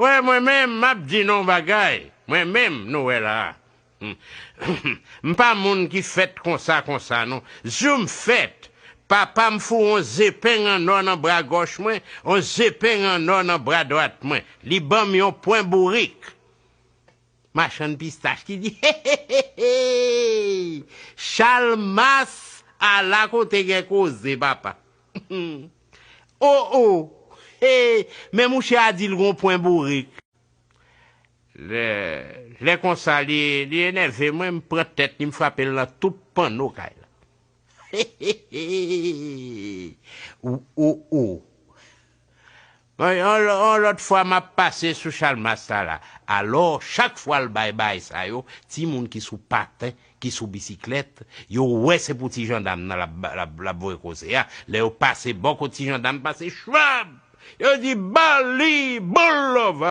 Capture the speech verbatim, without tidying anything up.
Wè, mwen menm, m ap di nou yon bagay. Mwen menm, nou wè la a. Hmm. M pa moun ki fèt konsa, konsa, non. Jou m fèt, papa m foure yon zepeng annò nan bra gòch mwen, yon zepeng annò nan bra dwat mwen. Li ban m yon pwen bourik. Machann pistach ki di, he, he, he, he! Chalmas, ala kote gen koze, papa. O, o! He! Men mouche a di l gon pwen bourik. Lè, lè konsa, li, li enève mwen, m pran tèt li, m frape l nan tout panno kay la. He, he, he! O, o, o! Yon, yon, yon lòt fwa, m ap pase sou Chalmas sa la. Alò, chak fwa l bay bay sa yo, timoun ki sou paten, ki sou bisiklèt, yo wè se pou ti jandam nan l ap, l ap, l ap voye koze a. Lè yo pase bò kot ti jandam, pase chwab! Yo di, "Ba li, bon lòv!"